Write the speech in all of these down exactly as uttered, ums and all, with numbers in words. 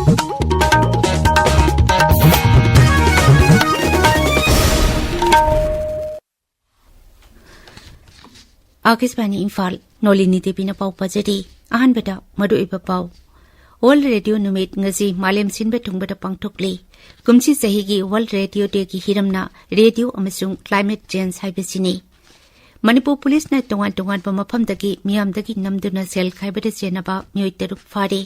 ꯑꯥꯀꯥꯁꯕꯥꯅꯤ ꯏꯝꯐꯥꯜ, ꯅꯣꯂꯤꯅꯤ ꯗꯦꯕꯤꯅ ꯄꯥꯎ ꯄꯥꯖꯔꯤ꯫ ꯑꯍꯥꯟꯕꯗ ꯃꯔꯨꯑꯣꯏꯕ ꯄꯥꯎ꯫ ꯋꯥꯔꯜꯗ ꯔꯦꯗꯤꯑꯣ ꯅꯨꯃꯤꯠ ꯉꯁꯤ ꯃꯥꯂꯦꯝ ꯁꯤꯟꯕ ꯊꯨꯡꯕꯗ ꯄꯥꯡꯊꯣꯛꯂꯤ꯫ ꯀꯨꯝꯁꯤ ꯆꯍꯤꯒꯤ ꯋꯥꯔꯜꯗ ꯔꯦꯗꯤꯑꯣ ꯗꯦꯒꯤ ꯍꯤꯔꯝꯅ ꯔꯦꯗꯤꯑꯣ ꯑꯃꯁꯨꯡ ꯀ꯭ꯂꯥꯏꯃꯦꯠ ꯆꯦꯟꯖ ꯍꯥꯏꯕꯁꯤꯅꯤ꯫ ꯃꯅꯤꯄꯨꯔ ꯄꯨꯂꯤꯁꯅ ꯇꯣꯉꯥꯟ ꯇꯣꯉꯥꯟꯕ ꯃꯐꯝꯗꯒꯤ ꯃꯤꯌꯥꯝꯗꯒꯤ ꯅꯝꯗꯨꯅ ꯁꯦꯜ ꯈꯥꯏꯕꯗ ꯆꯦꯟꯅꯕ ꯃꯤꯑꯣꯏ ꯇꯔꯨꯛ ꯐꯥꯔꯦ꯫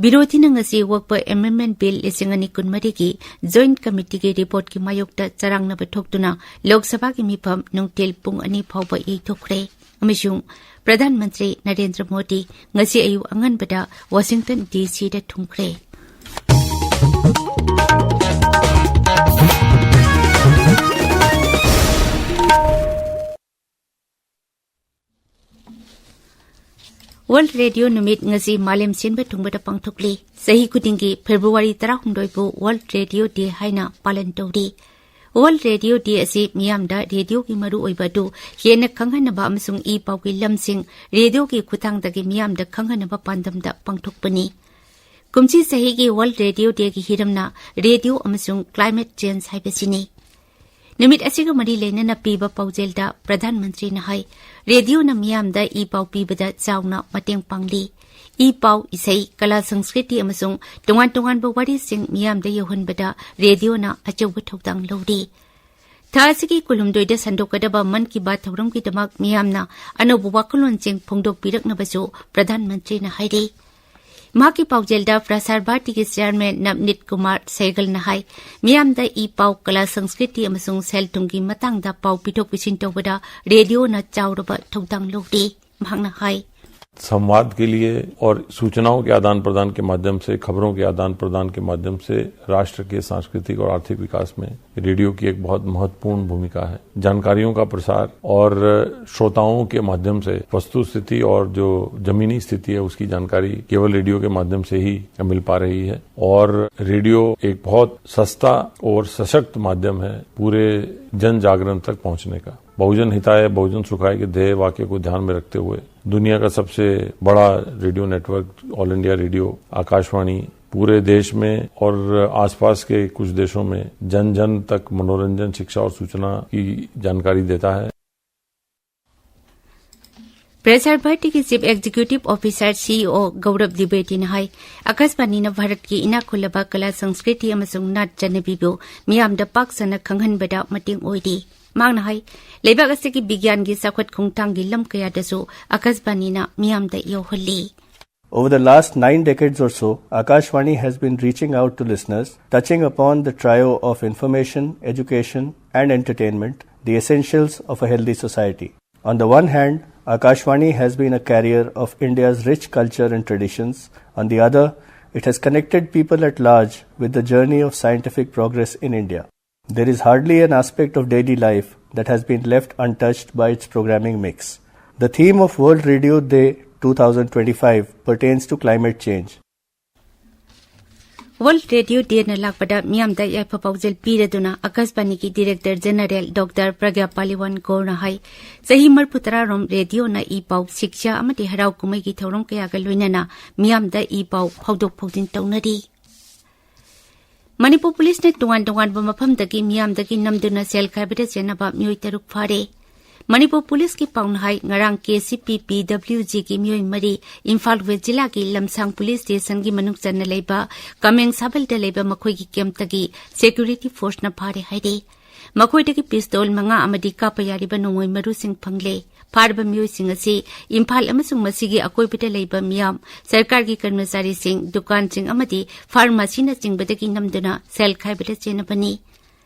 ꯕꯤꯔꯣꯙꯤꯅ ꯉꯁꯤ ꯑꯣꯛꯄ ꯑꯦꯃꯦꯟꯗꯃꯦꯟꯠ ꯕꯤꯜ ꯂꯤꯁꯤꯡ ꯑꯅꯤ ꯀꯨꯟꯃꯔꯤꯒꯤ ꯖꯣꯏꯟꯠ ꯀꯃꯤꯇꯤꯒꯤ ꯔꯤꯄꯣꯔꯠꯀꯤ ꯃꯥꯌꯣꯛꯇ ꯆꯔꯥꯡꯅꯕ ꯊꯣꯛꯇꯨꯅ ꯂꯣꯛ ꯁꯚꯥꯒꯤ ꯃꯤꯐꯝ ꯅꯨꯡꯊꯤꯜ ꯄꯨꯡ ꯑꯅꯤ ꯐꯥꯎꯕ ꯌꯩꯊꯣꯛꯈ꯭ꯔꯦ꯫ ꯑꯃꯁꯨꯡ ꯄ꯭ꯔꯙꯥꯟ ꯃꯟꯇ꯭ꯔꯤ ꯅꯔꯦꯟꯗ꯭ꯔ ꯃꯣꯗꯤ ꯉꯁꯤ ꯑꯌꯨꯛ ꯑꯉꯟꯕꯗ ꯋꯥꯁꯤꯡꯇꯟ ꯗꯤ ꯁꯤꯗ ꯊꯨꯡꯈ꯭ꯔꯦ꯫ ꯋꯥꯔꯜꯗ ꯔꯦꯗꯤꯑꯣ ꯅꯨꯃꯤꯠ ꯉꯁꯤ ꯃꯥꯂꯦꯝ ꯁꯤꯟꯕ ꯊꯨꯡꯕꯗ ꯄꯥꯡꯊꯣꯛꯂꯤ꯫ ꯆꯍꯤ ꯈꯨꯗꯤꯡꯒꯤ ꯐꯦꯕ꯭ꯔꯨꯋꯥꯔꯤ ꯇꯔꯥꯍꯨꯝꯗꯣꯏꯕꯨ ꯋꯥꯔꯜꯗ ꯔꯦꯗꯤꯑꯣ ꯗꯦ ꯍꯥꯏꯅ ꯄꯥꯂꯟ ꯇꯧꯔꯤ꯫ ꯋꯥꯔꯜꯗ ꯔꯦꯗꯤꯑꯣ ꯗꯦ ꯑꯁꯤ ꯃꯤꯌꯥꯝꯗ ꯔꯦꯗꯤꯑꯣꯒꯤ ꯃꯔꯨꯑꯣꯏꯕ ꯑꯗꯨ ꯍꯦꯟꯅ ꯈꯪꯍꯟꯅꯕ ꯑꯃꯁꯨꯡ ꯏ ꯄꯥꯎꯒꯤ ꯂꯝꯁꯤꯡ ꯔꯦꯗꯤꯑꯣꯒꯤ ꯈꯨꯠꯊꯥꯡꯗꯒꯤ ꯃꯤꯌꯥꯝꯗ ꯈꯪꯍꯟꯅꯕ ꯄꯥꯟꯗꯝꯗ ꯄꯥꯡꯊꯣꯛꯄꯅꯤ꯫ ꯀꯨꯝꯁꯤ ꯆꯍꯤꯒꯤ ꯋꯥꯔꯜꯗ ꯔꯦꯗꯤꯑꯣ ꯗꯦꯒꯤ ꯍꯤꯔꯝꯅ ꯔꯦꯗꯤꯑꯣ ꯑꯃꯁꯨꯡ ꯀ꯭ꯂꯥꯏꯃꯦꯠ ꯆꯦꯟꯖ ꯍꯥꯏꯕꯁꯤꯅꯤ꯫ ꯅꯨꯃꯤꯠ ꯑꯁꯤꯒ ꯃꯔꯤ ꯂꯩꯅꯅ ꯄꯤꯕ ꯄꯥꯎꯖꯦꯜꯗ ꯄ꯭ꯔꯙꯥꯟ ꯃꯟꯇ꯭ꯔꯤꯅ ꯍꯥꯏ, ꯔꯦꯗꯤꯑꯣꯅ ꯃꯤꯌꯥꯝꯗ ꯏ ꯄꯥꯎ ꯄꯤꯕꯗ ꯆꯥꯎꯅ ꯃꯇꯦꯡ ꯄꯥꯡꯂꯤ꯫ ꯏ ꯄꯥꯎ, ꯏꯁꯩ, ꯀꯂꯥ ꯁꯪꯁꯀ꯭ꯔꯤꯇꯤ ꯑꯃꯁꯨꯡ ꯇꯣꯉꯥꯟ ꯇꯣꯉꯥꯟꯕ ꯋꯥꯔꯤꯁꯤꯡ ꯃꯤꯌꯥꯝꯗ ꯌꯧꯍꯟꯕꯗ ꯔꯦꯗꯤꯑꯣꯅ ꯑꯆꯧꯕ ꯊꯧꯗꯥꯡ ꯂꯧꯔꯤ꯫ ꯊꯥ ꯑꯁꯤꯒꯤ ꯀꯨꯟꯍꯨꯝꯗꯣꯏꯗ ꯁꯟꯗꯣꯛꯀꯗꯕ ꯃꯟ ꯀꯤ ꯕꯥꯠ ꯊꯧꯔꯝꯒꯤꯗꯃꯛ ꯃꯤꯌꯥꯝꯅ ꯑꯅꯧꯕ ꯋꯥꯈꯜꯂꯣꯟꯁꯤꯡ ꯐꯣꯡꯗꯣꯛꯄꯤꯔꯛꯅꯕꯁꯨ ꯄ꯭ꯔꯙꯥꯟ ꯃꯟꯇ꯭ꯔꯤꯅ ꯍꯥꯏꯔꯤ꯫ ꯃꯍꯥꯛꯀꯤ ꯄꯥꯎꯖꯦꯜꯗ ꯄ꯭ꯔꯁꯥꯔ ꯚꯥꯔꯇꯤꯒꯤ ꯆꯤꯌꯥꯔꯃꯦꯟ ꯅꯕꯅꯤꯠ ꯀꯨꯃꯥꯔ ꯁꯦꯍꯒꯜꯅ ꯍꯥꯏ, ꯃꯤꯌꯥꯝꯗ ꯏ ꯄꯥꯎ, ꯀꯂꯥ ꯁꯪꯁꯀ꯭ꯔꯤꯇꯤ ꯑꯃꯁꯨꯡ ꯁꯦꯜ ꯊꯨꯝꯒꯤ ꯃꯇꯥꯡꯗ ꯄꯥꯎ ꯄꯤꯊꯣꯛ ꯄꯤꯁꯤꯟ ꯇꯧꯕꯗ ꯔꯦꯗꯤꯑꯣꯅ ꯆꯥꯎꯔꯕ ꯊꯧꯗꯥꯡ ꯂꯧꯔꯤ꯫ ꯃꯍꯥꯛꯅ ꯍꯥꯏ, संवाद के लिए और सूचनाओं के आदान प्रदान के माध्यम से, खबरों के आदान प्रदान के माध्यम से राष्ट्र के सांस्कृतिक और आर्थिक विकास में रेडियो की एक बहुत महत्वपूर्ण भूमिका है। जानकारियों का प्रसार और श्रोताओं के माध्यम से वस्तु स्थिति और जो जमीनी स्थिति है, उसकी जानकारी केवल रेडियो के माध्यम से ही मिल पा रही है। और रेडियो एक बहुत सस्ता और सशक्त माध्यम है पूरे जन जागरण तक पहुंचने का। बहुजन हिताय, बहुजन सुखाय के ध्येय वाक्य को ध्यान में रखते हुए दुनिया का सबसे बड़ा radio network all India radio, Akashvani, पूरे देश में और आसपास के कुछ देशों में जन जन तक मनोरंजन, शिक्षा और सूचना की जानकारी देता है। Prasar Bharati ꯒꯤ Chief Executive Officer, C E O, ꯒꯧꯔꯕ ꯗꯤꯕꯦꯇꯤꯅ ꯍꯥꯏ, ꯑꯀꯥꯁꯕꯥꯅꯤꯅ ꯚꯥꯔꯠꯀꯤ ꯏꯅꯥꯛ ꯈꯨꯜꯂꯕ ꯀꯂꯥ, ꯁꯪꯁꯀ꯭ꯔꯤꯇꯤ ꯑꯃꯁꯨꯡ ꯅꯥꯠ ꯆꯠꯅꯕꯤꯕꯨ ꯃꯤꯌꯥꯝꯗ ꯄꯥꯛ ꯁꯟꯅ ꯈꯪꯍꯟꯕꯗ ꯃꯇꯦꯡ ꯑꯣꯏꯔꯤ꯫ ꯃꯍꯥꯛꯅ ꯍꯥꯏ, ꯂꯩꯕꯥꯛ ꯑꯁꯤꯒꯤ ꯕꯤꯒ꯭ꯌꯥꯟꯒꯤ ꯆꯥꯎꯈꯠ ꯈꯣꯡꯊꯥꯡꯒꯤ ꯂꯝ ꯀꯌꯥꯗꯁꯨ ꯑꯀꯥꯁꯕꯥꯅꯤꯅ ꯃꯤꯌꯥꯝꯗ ꯌꯧꯍꯜꯂꯤ꯫ Over the last nine decades or so, Akashvani has been reaching out to listeners, touching upon the trio of information, education, and entertainment, the essentials of a healthy society. On the one hand, Akashvani has been a carrier of India's rich culture and traditions. On the other, it has connected people at large with the journey of scientific progress in India. There is hardly an aspect of daily life that has been left untouched by its programming mix. The theme of World Radio Day two thousand twenty-five pertains to climate change. World Radio Day ꯅ ꯂꯥꯛꯄꯗ ꯃꯤꯌꯥꯝꯗ ꯌꯥꯏꯐ ꯄꯥꯎꯖꯦꯜ ꯄꯤꯔꯗꯨꯅ ꯑꯀꯥꯁꯕꯥꯅꯤꯒꯤ Director General Doctor Pragya Paliwan Gorna ꯍꯥꯏ, ꯆꯍꯤ ꯃꯔꯤꯐꯨ ꯇꯔꯥ ꯔꯣꯝ ꯔꯦꯗꯤꯑꯣꯅ E ꯄꯥꯎ, ꯁꯤꯛꯁꯥ ꯑꯃꯗꯤ ꯍꯔꯥꯎ ꯀꯨꯝꯍꯩꯒꯤ ꯊꯧꯔꯝ ꯀꯌꯥꯒ ꯂꯣꯏꯅꯅ ꯃꯤꯌꯥꯝꯗ ꯏ ꯄꯥꯎ ꯐꯥꯎꯗꯣꯛ ꯐꯥꯎꯖꯤꯟ ꯇꯧꯅꯔꯤ꯫ ꯃꯅꯤꯄꯨꯔ ꯄꯨꯂꯤꯁꯅ ꯇꯣꯉꯥꯟ ꯇꯣꯉꯥꯟꯕ ꯃꯐꯝꯗꯒꯤ ꯃꯤꯌꯥꯝꯗꯒꯤ ꯅꯝꯗꯨꯅ ꯁꯦꯜ ꯈꯥꯏꯕꯗ ꯆꯦꯟꯅꯕ ꯃꯤꯑꯣꯏ ꯇꯔꯨꯛ ꯐꯥꯔꯦ꯫ ꯃꯅꯤꯄꯨꯔ ꯄꯨꯂꯤꯁꯀꯤ ꯄꯥꯎꯅ ꯍꯥꯏ, ꯉꯔꯥꯡ ꯀꯦ ꯁꯤ ꯄꯤ ꯄꯤ ꯗꯕ꯭ꯂꯤꯎ ꯖꯤꯒꯤ ꯃꯤꯑꯣꯏ ꯃꯔꯤ ꯏꯝꯐꯥꯜ ꯋꯦꯁ ꯖꯤꯂꯥꯒꯤ ꯂꯝꯁꯥꯡ ꯄꯨꯂꯤꯁ ꯁ꯭ꯇꯦꯁꯟꯒꯤ ꯃꯅꯨꯡ ꯆꯟꯅ ꯂꯩꯕ ꯀꯃꯦꯡ ꯁꯥꯕꯜꯗ ꯂꯩꯕ ꯃꯈꯣꯏꯒꯤ ꯀꯦꯝꯞꯇꯒꯤ ꯁꯦꯀ꯭ꯌꯨꯔꯤꯇꯤ ꯐꯣꯔꯁꯅ ꯐꯥꯔꯦ ꯍꯥꯏꯔꯤ꯫ ꯃꯈꯣꯏꯗꯒꯤ ꯄꯤꯁꯇꯣꯜ ꯃꯉꯥ ꯑꯃꯗꯤ ꯀꯥꯞꯄ ꯌꯥꯔꯤꯕ ꯅꯣꯡꯃꯩ ꯃꯔꯨꯁꯤꯡ ꯐꯪꯂꯦ꯫ ꯐꯥꯔꯕ ꯃꯤꯑꯣꯏꯁꯤꯡ ꯑꯁꯤ ꯏꯝꯐꯥꯜ ꯑꯃꯁꯨꯡ ꯃꯁꯤꯒꯤ ꯑꯀꯣꯏꯕꯗ ꯂꯩꯕ ꯃꯤꯌꯥꯝ, ꯁꯔꯀꯥꯔꯒꯤ ꯀꯔꯃꯆꯥꯔꯤꯁꯤꯡ, ꯗꯨꯀꯥꯟꯁꯤꯡ ꯑꯃꯗꯤ ꯐꯥꯔꯃꯥꯁꯤꯅꯆꯤꯡꯕꯗꯒꯤ ꯅꯝꯗꯨꯅ ꯁꯦꯜ ꯈꯥꯏꯕꯗ ꯆꯦꯟꯅꯕꯅꯤ꯫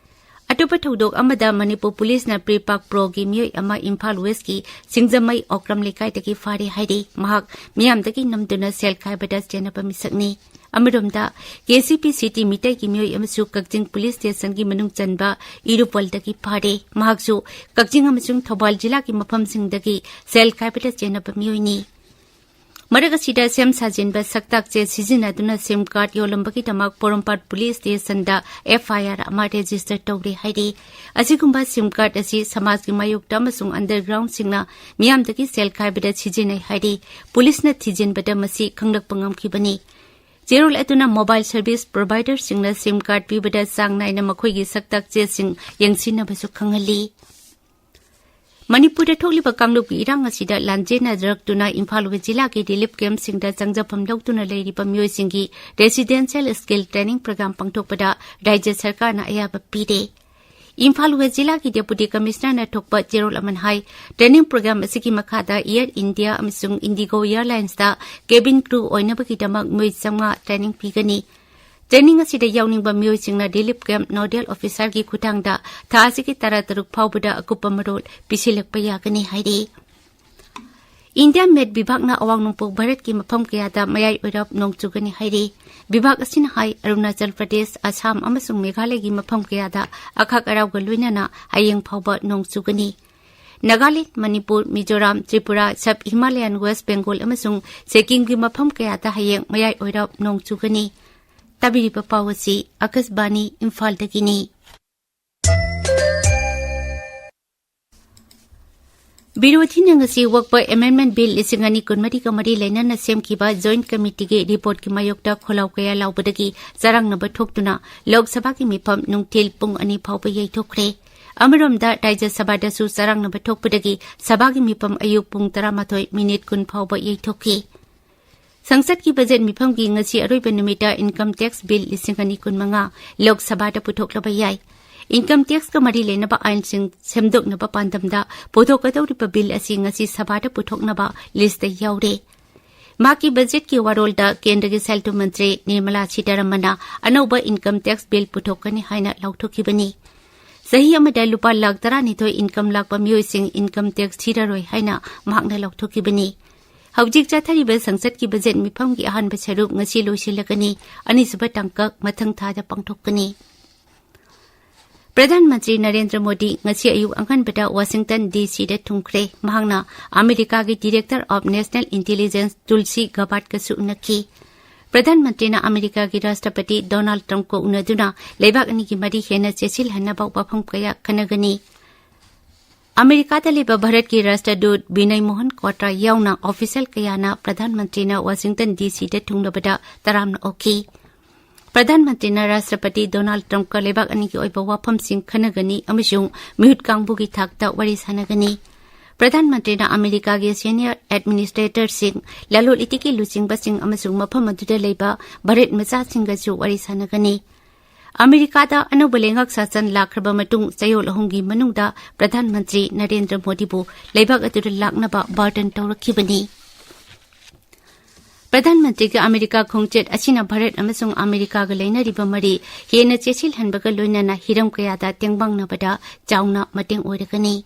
ꯑꯇꯣꯞꯄ ꯊꯧꯗꯣꯛ ꯑꯃꯗ ꯃꯅꯤꯄꯨꯔ ꯄꯨꯂꯤꯁꯅ ꯄ꯭ꯔꯤꯄꯥꯛ ꯄ꯭ꯔꯣꯒꯤ ꯃꯤꯑꯣꯏ ꯑꯃ ꯏꯝꯐꯥꯜ ꯋꯦꯁꯀꯤ ꯁꯤꯡꯖꯃꯩ ꯑꯣꯀ꯭ꯔꯝ ꯂꯩꯀꯥꯏꯗꯒꯤ ꯐꯥꯔꯦ ꯍꯥꯏꯔꯤ꯫ ꯃꯍꯥꯛ ꯃꯤꯌꯥꯝꯗꯒꯤ ꯅꯝꯗꯨꯅ ꯁꯦꯜ ꯈꯥꯏꯕꯗ ꯆꯦꯟꯅꯕ ꯃꯤꯁꯛꯅꯤ꯫ ꯑꯃꯔꯣꯝꯗ, ꯀꯦ ꯁꯤ ꯄꯤ ꯁꯤꯇꯤ ꯃꯤꯇꯩꯒꯤ ꯃꯤꯑꯣꯏ ꯑꯃꯁꯨ ꯀꯛꯆꯤꯡ ꯄꯨꯂꯤꯁ ꯁ꯭ꯇꯦꯁꯟꯒꯤ ꯃꯅꯨꯡ ꯆꯟꯕ ꯏꯔꯨꯄꯜꯗꯒꯤ ꯐꯥꯔꯦ꯫ ꯃꯍꯥꯛꯁꯨ ꯀꯛꯆꯤꯡ ꯑꯃꯁꯨꯡ ꯊꯧꯕꯥꯜ ꯖꯤꯂꯥꯒꯤ ꯃꯐꯝꯁꯤꯡꯗꯒꯤ ꯁꯦꯜ ꯈꯥꯏꯕꯗ ꯆꯦꯟꯅꯕ ꯃꯤꯑꯣꯏꯅꯤ꯫ ꯃꯔꯛ ꯑꯁꯤꯗ, ꯁꯦꯝ ꯁꯥꯖꯤꯟꯕ ꯁꯛꯇꯥꯛ ꯆꯦ ꯁꯤꯖꯤꯟꯅꯗꯨꯅ ꯁꯤꯝ ꯀꯥꯔꯗ ꯌꯣꯜꯂꯝꯕꯒꯤꯗꯃꯛ ꯄꯣꯔꯣꯝꯄꯥꯠ ꯄꯨꯂꯤꯁ ꯁ꯭ꯇꯦꯁꯟꯗ ꯑꯦꯐ ꯑꯥꯏ ꯑꯥꯔ ꯑꯃ ꯔꯦꯖꯤꯁꯇꯔ ꯇꯧꯔꯦ ꯍꯥꯏꯔꯤ꯫ ꯑꯁꯤꯒꯨꯝꯕ ꯁꯤꯝ ꯀꯥꯔꯗ ꯑꯁꯤ ꯁꯃꯥꯖꯒꯤ ꯃꯥꯌꯣꯛꯇ ꯑꯃꯁꯨꯡ ꯑꯟꯗꯔꯒ꯭ꯔꯥꯎꯟꯁꯤꯡꯅ ꯃꯤꯌꯥꯝꯗꯒꯤ ꯁꯦꯜ ꯈꯥꯏꯕꯗ ꯁꯤꯖꯤꯟꯅꯩ ꯍꯥꯏꯔꯤ꯫ ꯄꯨꯂꯤꯁꯅ ꯊꯤꯖꯤꯟꯕꯗ ꯃꯁꯤ ꯈꯪꯂꯛꯄ ꯉꯝꯈꯤꯕꯅꯤ꯫ ꯆꯦꯔꯣꯜ ꯑꯗꯨꯅ mobile service providerꯁꯤꯡꯅ SIM card ꯄꯤꯕꯗ ꯆꯥꯡ ꯅꯥꯏꯅ ꯃꯈꯣꯏꯒꯤ ꯁꯛꯇꯥꯛ ꯆꯦꯁꯤꯡ ꯌꯦꯡꯁꯤꯟꯅꯕꯁꯨ ꯈꯪꯍꯜꯂꯤ꯫ ꯃꯅꯤꯄꯨꯔꯗ ꯊꯣꯛꯂꯤꯕ ꯀꯥꯡꯂꯨꯞꯀꯤ ꯏꯔꯥꯡ ꯑꯁꯤꯗ ꯂꯥꯟꯖꯦꯟꯅꯖꯔꯛꯇꯨꯅ ꯏꯝꯐꯥꯜ ꯋꯦꯁ ꯖꯤꯂꯥꯒꯤ relief campꯁꯤꯡꯗ ꯆꯪꯖꯐꯝ ꯂꯧꯗꯨꯅ ꯂꯩꯔꯤꯕ ꯃꯤꯑꯣꯏꯁꯤꯡꯒꯤ residential skill training program ꯄꯥꯡꯊꯣꯛꯄꯗ ꯔꯥꯖ꯭ꯌ ꯁꯔꯀꯥꯔꯅ ꯑꯌꯥꯕ ꯄꯤꯔꯦ꯫ ꯏꯝꯐꯥꯜ ꯋꯦꯁ ꯖꯤꯂꯥꯒꯤ Deputy Commissionerꯅ ꯊꯣꯛꯄ ꯆꯦꯔꯣꯜ ꯑꯃꯅ ꯍꯥꯏ, training program ꯑꯁꯤꯒꯤ ꯃꯈꯥꯗ Air India ꯑꯃꯁꯨꯡ Indigo Airlinesꯇ cabin crew ꯑꯣꯏꯅꯕꯒꯤꯗꯃꯛ ꯃꯤꯑꯣꯏ ꯆꯥꯝꯃꯉꯥ training ꯄꯤꯒꯅꯤ꯫ Training ꯑꯁꯤꯗ ꯌꯥꯎꯅꯤꯡꯕ ꯃꯤꯑꯣꯏꯁꯤꯡꯅ relief camp nodal officerꯒꯤ ꯈꯨꯠꯊꯥꯡꯗ ꯊꯥ ꯑꯁꯤꯒꯤ ꯇꯔꯥ ꯇꯔꯨꯛ ꯐꯥꯎꯕꯗ ꯑꯀꯨꯞꯄ ꯃꯔꯣꯜ ꯄꯤꯁꯤꯜꯂꯛꯄ ꯌꯥꯒꯅꯤ ꯍꯥꯏꯔꯤ꯫ ꯏꯟꯗꯤꯌꯥ ꯃꯦꯠ ꯕꯤꯚꯥꯒꯅ ꯑꯋꯥꯡ ꯅꯣꯡꯄꯣꯛ ꯚꯥꯔꯠꯀꯤ ꯃꯐꯝ ꯀꯌꯥꯗ ꯃꯌꯥꯏ ꯑꯣꯏꯔꯞ ꯅꯣꯡ ꯆꯨꯒꯅꯤ ꯍꯥꯏꯔꯤ꯫ ꯕꯤꯚꯥꯒ ꯑꯁꯤꯅ ꯍꯥꯏ, ꯑꯔꯨꯅꯥꯆꯜ ꯄ꯭ꯔꯗꯦꯁ, ꯑꯁꯥꯝ ꯑꯃꯁꯨꯡ ꯃꯦꯘꯥꯂꯌꯒꯤ ꯃꯐꯝ ꯀꯌꯥꯗ ꯑꯈꯥꯛ ꯑꯔꯥꯎꯒ ꯂꯣꯏꯅꯅ ꯍꯌꯦꯡ ꯐꯥꯎꯕ ꯅꯣꯡ ꯆꯨꯒꯅꯤ꯫ Nagaland, Manipur, Mizoram, Tripura, sub Himalayan west Bengal ꯑꯃꯁꯨꯡ ꯁꯤꯛꯀꯤꯝꯒꯤ ꯃꯐꯝ ꯀꯌꯥꯗ ꯍꯌꯦꯡ ꯃꯌꯥꯏ ꯑꯣꯏꯔꯞ ꯅꯣꯡ ꯆꯨꯒꯅꯤ꯫ ꯇꯥꯕꯤꯔꯤꯕ ꯄꯥꯎ ꯑꯁꯤ ꯑꯀꯥꯁꯕꯥꯅꯤ ꯏꯝꯐꯥꯜꯗꯒꯤꯅꯤ꯫ ꯕꯤꯔꯣꯙꯤꯅ ꯉꯁꯤ ꯋꯛꯐ Amendment Bill ꯂꯤꯁꯤꯡ ꯑꯅꯤ ꯀꯨꯟꯃꯔꯤꯒ ꯃꯔꯤ ꯂꯩꯅꯅ ꯁꯦꯝꯈꯤꯕ Joint Committeeꯒꯤ reportꯀꯤ ꯃꯥꯌꯣꯛꯇ ꯈꯣꯜꯂꯥꯎ ꯀꯌꯥ ꯂꯥꯎꯕꯗꯒꯤ ꯆꯔꯥꯡꯅꯕ ꯊꯣꯛꯇꯨꯅ ꯂꯣꯛ ꯁꯚꯥꯒꯤ ꯃꯤꯐꯝ ꯅꯨꯡꯊꯤꯜ ꯄꯨꯡ ꯑꯅꯤ ꯐꯥꯎꯕ ꯌꯩꯊꯣꯛꯈ꯭ꯔꯦ꯫ ꯑꯃꯔꯣꯝꯗ, ꯔꯥꯖ꯭ꯌ ꯁꯚꯥꯗꯁꯨ ꯆꯔꯥꯡꯅꯕ ꯊꯣꯛꯄꯗꯒꯤ ꯁꯚꯥꯒꯤ ꯃꯤꯐꯝ ꯑꯌꯨꯛ ꯄꯨꯡ ꯇꯔꯥꯃꯥꯊꯣꯏ ꯃꯤꯅꯤꯠ ꯀꯨꯟ ꯐꯥꯎꯕ ꯌꯩꯊꯣꯛꯈꯤ꯫ ꯁꯪꯁꯠꯀꯤ ꯕꯖꯦꯠ ꯃꯤꯐꯝꯒꯤ ꯉꯁꯤ ꯑꯔꯣꯏꯕ ꯅꯨꯃꯤꯠꯇ Income Tax Bill ꯂꯤꯁꯤꯡ ꯑꯅꯤ ꯀꯨꯟꯃꯉꯥ ꯂꯣꯛ ꯁꯚꯥꯗ ꯄꯨꯊꯣꯛꯂꯕ ꯌꯥꯏ꯫ Income Taxꯀ ꯃꯔꯤ ꯂꯩꯅꯕ ꯑꯥꯏꯟꯁꯤꯡ ꯁꯦꯝꯗꯣꯛꯅꯕ ꯄꯥꯟꯗꯝꯗ ꯄꯨꯊꯣꯛꯀꯗꯧꯔꯤꯕ Bill ꯑꯁꯤ ꯉꯁꯤ ꯁꯚꯥꯗ ꯄꯨꯊꯣꯛꯅꯕ listꯇ ꯌꯥꯎꯔꯦ꯫ ꯃꯍꯥꯛꯀꯤ ꯕꯖꯦꯠꯀꯤ ꯋꯥꯔꯣꯜꯗ ꯀꯦꯟꯗ꯭ꯔꯒꯤ ꯁꯦꯜ ꯊꯨꯝ ꯃꯟꯇ꯭ꯔꯤ ꯅꯤꯔꯃꯂꯥ ꯁꯤꯇꯥꯔꯥꯃꯟꯅ ꯑꯅꯧꯕ Income Tax Bill ꯄꯨꯊꯣꯛꯀꯅꯤ ꯍꯥꯏꯅ ꯂꯥꯎꯊꯣꯛꯈꯤꯕꯅꯤ꯫ ꯆꯍꯤ ꯑꯃꯗ ꯂꯨꯄꯥ ꯂꯥꯈ ꯇꯔꯥꯅꯤꯊꯣꯏ income ꯂꯥꯛꯄ ꯃꯤꯑꯣꯏꯁꯤꯡ income tax ꯊꯤꯔꯔꯣꯏ ꯍꯥꯏꯅ ꯃꯍꯥꯛꯅ ꯂꯥꯎꯊꯣꯛꯈꯤꯕꯅꯤ꯫ ꯍꯧꯖꯤꯛ ꯆꯠꯊꯔꯤꯕ ꯁꯪꯁꯠꯀꯤ ꯕꯖꯦꯠ ꯃꯤꯐꯝꯒꯤ ꯑꯍꯥꯟꯕ ꯁꯔꯨꯛ ꯉꯁꯤ ꯂꯣꯏꯁꯤꯜꯂꯒꯅꯤ꯫ ꯑꯅꯤꯁꯨꯕ ꯇꯥꯡꯀꯛ ꯃꯊꯪ ꯊꯥꯗ ꯄꯥꯡꯊꯣꯛꯀꯅꯤ꯫ ꯄ꯭ꯔꯙꯥꯟ ꯃꯟꯇ꯭ꯔꯤ ꯅꯔꯦꯟꯗ꯭ꯔ ꯃꯣꯗꯤ ꯉꯁꯤ ꯑꯌꯨꯛ ꯑꯉꯟꯕꯗ ꯋꯥꯁꯤꯡꯇꯟ ꯗꯤ ꯁꯤꯗ ꯊꯨꯡꯈ꯭ꯔꯦ꯫ ꯃꯍꯥꯛꯅ ꯑꯃꯦꯔꯤꯀꯥꯒꯤ Director of National Intelligence tulsi ꯒꯕꯥꯔꯗꯀꯁꯨ ꯎꯅꯈꯤ꯫ ꯄ꯭ꯔꯙꯥꯟ ꯃꯟꯇ꯭ꯔꯤꯅ ꯑꯃꯦꯔꯤꯀꯥꯒꯤ ꯔꯥꯁꯇ꯭ꯔꯄꯇꯤ ꯗꯣꯅꯥꯜꯗ ꯇ꯭ꯔꯝꯞꯀ ꯎꯅꯗꯨꯅ ꯂꯩꯕꯥꯛ ꯑꯅꯤꯒꯤ ꯃꯔꯤ ꯍꯦꯟꯅ ꯆꯦꯠꯁꯤꯜꯍꯟꯅꯕ ꯋꯥꯐꯝ ꯀꯌꯥ ꯈꯟꯅꯒꯅꯤ꯫ ꯑꯃꯦꯔꯤꯀꯥꯗ ꯂꯩꯕ ꯚꯥꯔꯠꯀꯤ ꯔꯥꯁꯇ꯭ꯔꯗꯨꯠ ꯕꯤꯅꯌ ꯃꯣꯍꯟ ꯀ꯭ꯋꯥꯇ꯭ꯔꯥ ꯌꯥꯎꯅ ꯑꯣꯐꯤꯁꯤꯌꯦꯜ ꯀꯌꯥꯅ ꯄ꯭ꯔꯙꯥꯟ ꯃꯟꯇ꯭ꯔꯤꯅ ꯋꯥꯁꯤꯡꯇꯟ ꯗꯤ ꯁꯤꯗ ꯊꯨꯡꯂꯕꯗ ꯇꯔꯥꯝꯅ ꯑꯣꯛꯈꯤ꯫ ꯄ꯭ꯔꯙꯥꯟ ꯃꯟꯇ꯭ꯔꯤꯅ ꯔꯥꯁꯇ꯭ꯔꯄꯇꯤ ꯗꯣꯅꯥꯜꯗ ꯇ꯭ꯔꯝꯞꯀ ꯂꯩꯕꯥꯛ ꯑꯅꯤꯒꯤ ꯑꯣꯏꯕ ꯋꯥꯐꯝꯁꯤꯡ ꯈꯟꯅꯒꯅꯤ ꯑꯃꯁꯨꯡ ꯃꯤꯍꯨꯠ ꯀꯥꯡꯕꯨꯒꯤ ꯊꯥꯛꯇ ꯋꯥꯔꯤ ꯁꯥꯟꯅꯒꯅꯤ꯫ ꯄ꯭ꯔꯙꯥꯟ ꯃꯟꯇ꯭ꯔꯤꯅ ꯑꯃꯦꯔꯤꯀꯥꯒꯤ ꯁꯦꯅꯤꯌꯔ ꯑꯦꯗꯃꯤꯅꯤꯁꯇ꯭ꯔꯦꯇꯔꯁꯤꯡ, ꯂꯂꯣꯟ ꯏꯇꯤꯛꯀꯤ ꯂꯨꯆꯤꯡꯕꯁꯤꯡ ꯑꯃꯁꯨꯡ ꯃꯐꯝ ꯑꯗꯨꯗ ꯂꯩꯕ ꯚꯥꯔꯠ ꯃꯆꯥꯁꯤꯡꯒꯁꯨ ꯋꯥꯔꯤ ꯁꯥꯟꯅꯒꯅꯤ꯫ ꯑꯃꯦꯔꯤꯀꯥꯗ ꯑꯅꯧꯕ ꯂꯩꯉꯥꯛ ꯁꯥꯁꯟ ꯂꯥꯛꯈ꯭ꯔꯕ ꯃꯇꯨꯡ ꯆꯌꯣꯜ ꯑꯍꯨꯝꯒꯤ ꯃꯅꯨꯡꯗ ꯄ꯭ꯔꯙꯥꯟ ꯃꯟꯇ꯭ꯔꯤ ꯅꯔꯦꯟꯗ꯭ꯔ ꯃꯣꯗꯤꯕꯨ ꯂꯩꯕꯥꯛ ꯑꯗꯨꯗ ꯂꯥꯛꯅꯕ ꯕꯥꯔꯇꯟ ꯇꯧꯔꯛꯈꯤꯕꯅꯤ꯫ ꯄ꯭ꯔꯙꯥꯟ ꯃꯟꯇ꯭ꯔꯤꯒꯤ ꯑꯃꯦꯔꯤꯀꯥ ꯈꯣꯡꯆꯠ ꯑꯁꯤꯅ ꯚꯥꯔꯠ ꯑꯃꯁꯨꯡ ꯑꯃꯦꯔꯤꯀꯥꯒ ꯂꯩꯅꯔꯤꯕ ꯃꯔꯤ ꯍꯦꯟꯅ ꯆꯦꯠꯁꯤꯜꯍꯟꯕꯒ ꯂꯣꯏꯅꯅ ꯍꯤꯔꯝ ꯀꯌꯥꯗ ꯇꯦꯡꯕꯥꯡꯅꯕꯗ ꯆꯥꯎꯅ ꯃꯇꯦꯡ ꯑꯣꯏꯔꯒꯅꯤ꯫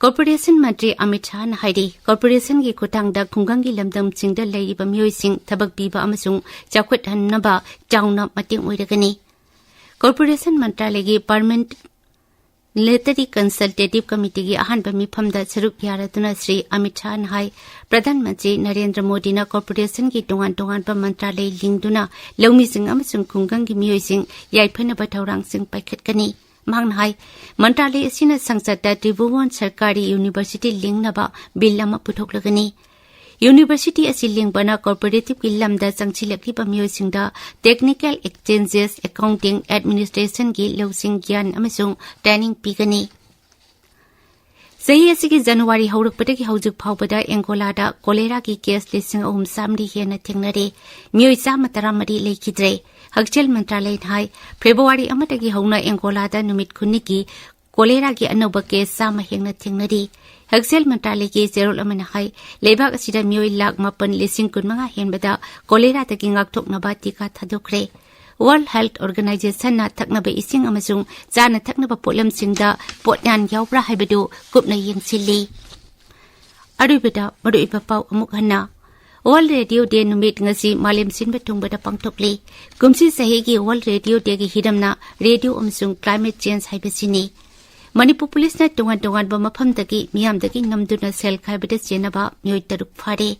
ꯀꯣꯔꯄꯣꯔꯦꯁꯟ ꯃꯟꯇ꯭ꯔꯤ ꯑꯃꯤꯠ ꯁꯥꯍꯅ ꯍꯥꯏꯔꯤ, ꯀꯣꯔꯄꯣꯔꯦꯁꯟꯒꯤ ꯈꯨꯠꯊꯥꯡꯗ ꯈꯨꯡꯒꯪꯒꯤ ꯂꯝꯗꯝꯁꯤꯡꯗ ꯂꯩꯔꯤꯕ ꯃꯤꯑꯣꯏꯁꯤꯡ ꯊꯕꯛ ꯄꯤꯕ ꯑꯃꯁꯨꯡ ꯆꯥꯎꯈꯠꯍꯟꯅꯕ ꯆꯥꯎꯅ ꯃꯇꯦꯡ ꯑꯣꯏꯔꯒꯅꯤ꯫ ꯀꯣꯔꯄꯣꯔꯦꯁꯟ ꯃꯟꯇ꯭ꯔꯥꯂꯌꯒꯤ ꯄꯥꯔꯃꯦꯟ ꯂꯦꯇꯔꯤ ꯀꯟꯁꯜꯇꯦꯇꯤꯚ ꯀꯃꯤꯇꯤꯒꯤ ꯑꯍꯥꯟꯕ ꯃꯤꯐꯝꯗ ꯁꯔꯨꯛ ꯌꯥꯔꯗꯨꯅ ꯁ꯭ꯔꯤ ꯑꯃꯤꯠ ꯁꯥꯍꯅ ꯍꯥꯏ, ꯄ꯭ꯔꯙꯥꯟ ꯃꯟꯇ꯭ꯔꯤ ꯅꯔꯦꯟꯗ꯭ꯔ ꯃꯣꯗꯤꯅ ꯀꯣꯔꯄꯣꯔꯦꯁꯟꯒꯤ ꯇꯣꯉꯥꯟ ꯇꯣꯉꯥꯟꯕ ꯃꯟꯇ꯭ꯔꯥꯂꯌ ꯂꯤꯡꯗꯨꯅ ꯂꯧꯃꯤꯁꯤꯡ ꯑꯃꯁꯨꯡ ꯈꯨꯡꯒꯪꯒꯤ ꯃꯤꯑꯣꯏꯁꯤꯡ ꯌꯥꯏꯐꯅꯕ ꯊꯧꯔꯥꯡꯁꯤꯡ ꯄꯥꯏꯈꯠꯀꯅꯤ꯫ ꯃꯍꯥꯛꯅ ꯍꯥꯏ, ꯃꯟꯇ꯭ꯔꯥꯂꯌ ꯑꯁꯤꯅ ꯁꯪꯁꯠꯇ ꯇ꯭ꯔꯤꯚꯨꯕꯟ ꯁꯔꯀꯥꯔꯤ ꯌꯨꯅꯤꯚꯔꯁꯤꯇꯤ ꯂꯤꯡꯅꯕ ꯕꯤꯜ ꯑꯃ ꯄꯨꯊꯣꯛꯂꯒꯅꯤ꯫ ꯌꯨꯅꯤꯚꯔꯁꯤꯇꯤ ꯑꯁꯤ ꯂꯤꯡꯕꯅ ꯀꯣꯔꯄꯣꯔꯦꯇꯤꯚꯀꯤ ꯂꯝꯗ ꯆꯪꯁꯤꯜꯂꯛꯂꯤꯕ ꯃꯤꯑꯣꯏꯁꯤꯡꯗ ꯇꯦꯛꯅꯤꯀꯦꯜ ꯑꯦꯛꯆꯦꯟꯖꯦꯁ, ꯑꯦꯀꯥꯎꯟꯇꯤꯡ, ꯑꯦꯗꯃꯤꯅꯤꯁꯇ꯭ꯔꯦꯁꯟꯒꯤ ꯂꯧꯁꯤꯡ, ꯒ꯭ꯌꯥꯟ ꯑꯃꯁꯨꯡ ꯇ꯭ꯔꯦꯅꯤꯡ ꯄꯤꯒꯅꯤ꯫ ꯆꯍꯤ ꯑꯁꯤꯒꯤ ꯖꯅꯋꯥꯔꯤ ꯍꯧꯔꯛꯄꯗꯒꯤ ꯍꯧꯖꯤꯛ ꯐꯥꯎꯕꯗ ꯑꯦꯡꯒꯣꯂꯥꯗ ꯀꯣꯂꯦꯔꯥꯒꯤ ꯀꯦꯁ ꯂꯤꯁꯤꯡ ꯑꯍꯨꯝ ꯆꯥꯝꯃꯔꯤ ꯍꯦꯟꯅ ꯊꯦꯡꯅꯔꯦ꯫ ꯃꯤꯑꯣꯏ ꯆꯥꯝꯃ ꯇꯔꯥꯃꯔꯤ ꯂꯩꯈꯤꯗ꯭ꯔꯦ꯫ ꯍꯛꯁꯦꯜ ꯃꯟꯇ꯭ꯔꯥꯂꯌꯅ ꯍꯥꯏ, ꯐꯦꯕ꯭ꯔꯨꯋꯥꯔꯤ ꯑꯃꯗꯒꯤ ꯍꯧꯅ ꯑꯦꯡꯒꯣꯂꯥꯗ ꯅꯨꯃꯤꯠ ꯈꯨꯗꯤꯡꯒꯤ ꯀꯣꯂꯦꯔꯥꯒꯤ ꯑꯅꯧꯕ ꯀꯦꯁ ꯆꯥꯝꯃ ꯍꯦꯟꯅ ꯊꯦꯡꯅꯔꯤ꯫ ꯍꯛꯁꯦꯜ ꯃꯟꯇ꯭ꯔꯥꯂꯌꯒꯤ ꯆꯦꯔꯣꯜ ꯑꯃꯅ ꯍꯥꯏ, ꯂꯩꯕꯥꯛ ꯑꯁꯤꯗ ꯃꯤꯑꯣꯏ ꯂꯥꯈ ꯃꯥꯄꯟ ꯂꯤꯁꯤꯡ ꯀꯨꯟꯃꯉꯥ ꯍꯦꯟꯕꯗ ꯀꯣꯂꯦꯔꯥꯗꯒꯤ ꯉꯥꯛꯊꯣꯛꯅꯕ ꯇꯤꯀꯥ ꯊꯥꯗꯣꯛꯈ꯭ꯔꯦ꯫ ꯋꯥꯔꯜꯗ ꯍꯦꯜꯊ ꯑꯣꯔꯒꯅꯥꯏꯖꯦꯁꯟꯅ ꯊꯛꯅꯕ ꯏꯁꯤꯡ ꯑꯃꯁꯨꯡ ꯆꯥꯅ ꯊꯛꯅꯕ ꯄꯣꯠꯂꯝꯁꯤꯡꯗ ꯄꯣꯠꯌꯥꯟ ꯌꯥꯎꯕ꯭ꯔꯥ ꯍꯥꯏꯕꯗꯨ ꯀꯨꯞꯅ ꯌꯦꯡꯁꯤꯜꯂꯤ꯫ ꯑꯔꯣꯏꯕꯗ ꯃꯔꯨꯑꯣꯏꯕ ꯄꯥꯎ ꯑꯃꯨꯛ ꯍꯟꯅ꯫ ꯋꯥꯔꯜꯗ ꯔꯦꯗꯤꯑꯣ ꯗꯦ ꯅꯨꯃꯤꯠ ꯉꯁꯤ ꯃꯥꯂꯦꯝ ꯁꯤꯟꯕ ꯊꯨꯡꯕꯗ ꯄꯥꯡꯊꯣꯛꯂꯤ꯫ ꯀꯨꯝꯁꯤ ꯆꯍꯤꯒꯤ ꯋꯥꯔꯜꯗ ꯔꯦꯗꯤꯑꯣ ꯗꯦꯒꯤ ꯍꯤꯔꯝꯅ ꯔꯦꯗꯤꯑꯣ ꯑꯃꯁꯨꯡ ꯀ꯭ꯂꯥꯏꯃꯦꯠ ꯆꯦꯟꯖ ꯍꯥꯏꯕꯁꯤꯅꯤ꯫ ꯃꯅꯤꯄꯨꯔ ꯄꯨꯂꯤꯁꯅ ꯇꯣꯉꯥꯟ ꯇꯣꯉꯥꯟꯕ ꯃꯐꯝꯗꯒꯤ ꯃꯤꯌꯥꯝꯗꯒꯤ ꯅꯝꯗꯨꯅ ꯁꯦꯜ ꯈꯥꯏꯕꯗ ꯆꯦꯟꯅꯕ ꯃꯤꯑꯣꯏ ꯇꯔꯨꯛ ꯐꯥꯔꯦ꯫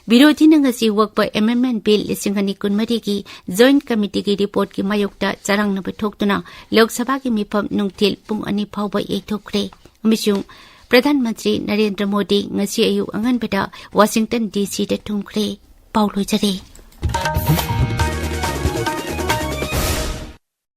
ꯕꯤꯔꯣꯙꯤꯅ ꯉꯁꯤ ꯋꯛꯐ ꯑꯦꯃꯦꯟꯗꯃꯦꯟꯠ ꯕꯤꯜ ꯂꯤꯁꯤꯡ ꯑꯅꯤ ꯀꯨꯟꯃꯔꯤꯒꯤ ꯖꯣꯏꯟꯠ ꯀꯃꯤꯇꯤꯒꯤ ꯔꯤꯄꯣꯔꯠꯀꯤ ꯃꯥꯌꯣꯛꯇ ꯆꯔꯥꯡꯅꯕ ꯊꯣꯛꯇꯨꯅ ꯂꯣꯛ ꯁꯚꯥꯒꯤ ꯃꯤꯐꯝ ꯅꯨꯡꯊꯤꯜ ꯄꯨꯡ ꯑꯅꯤ ꯐꯥꯎꯕ ꯌꯩꯊꯣꯛꯈ꯭ꯔꯦ ꯑꯃꯁꯨꯡ ꯄ꯭ꯔꯙꯥꯟ ꯃꯟꯇ꯭ꯔꯤ ꯅꯔꯦꯟꯗ꯭ꯔ ꯃꯣꯗꯤ ꯉꯁꯤ ꯑꯌꯨꯛ ꯑꯉꯟꯕꯗ ꯋꯥꯁꯤꯡꯇꯟ ꯗꯤ ꯁꯤꯗ ꯊꯨꯡꯈ꯭ꯔꯦ꯫ ꯄꯥꯎ ꯂꯣꯏꯖꯔꯦ꯫